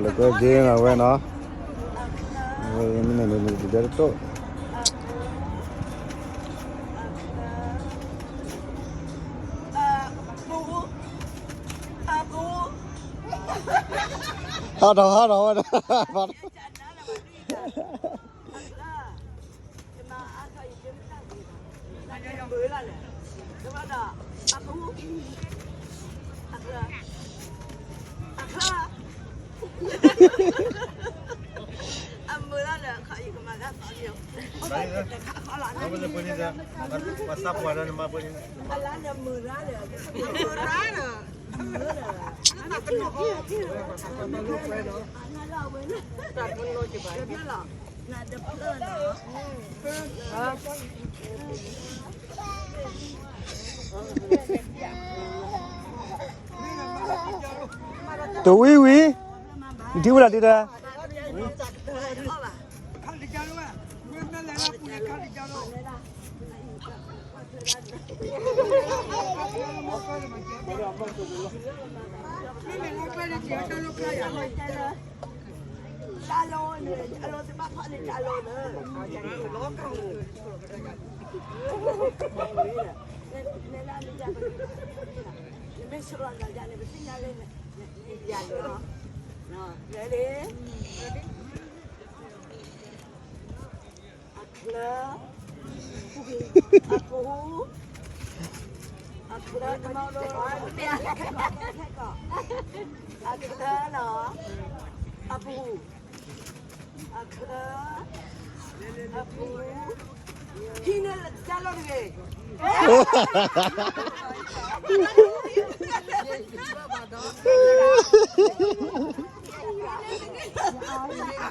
လၢကဲက့ၤနီၤဝဲနီၤ, ဝဲမ့ၢ်န့ၣ်န့ၣ် တတဲတတိၢ်, ဟးထီၣ်ဟးထီၣ်ဝဲ, တဝံၤဝံၤ, နထံၣ်ဝဲဒၣ်ဒ်တၢ် အချၢ, အပူၤ, အချၢ, အချၢနီၤ, အပူၤ, အချၢ, အပူၤ, ဟံးန့ၢ်တၢ်လီၢ်တဂ့ၤ. အ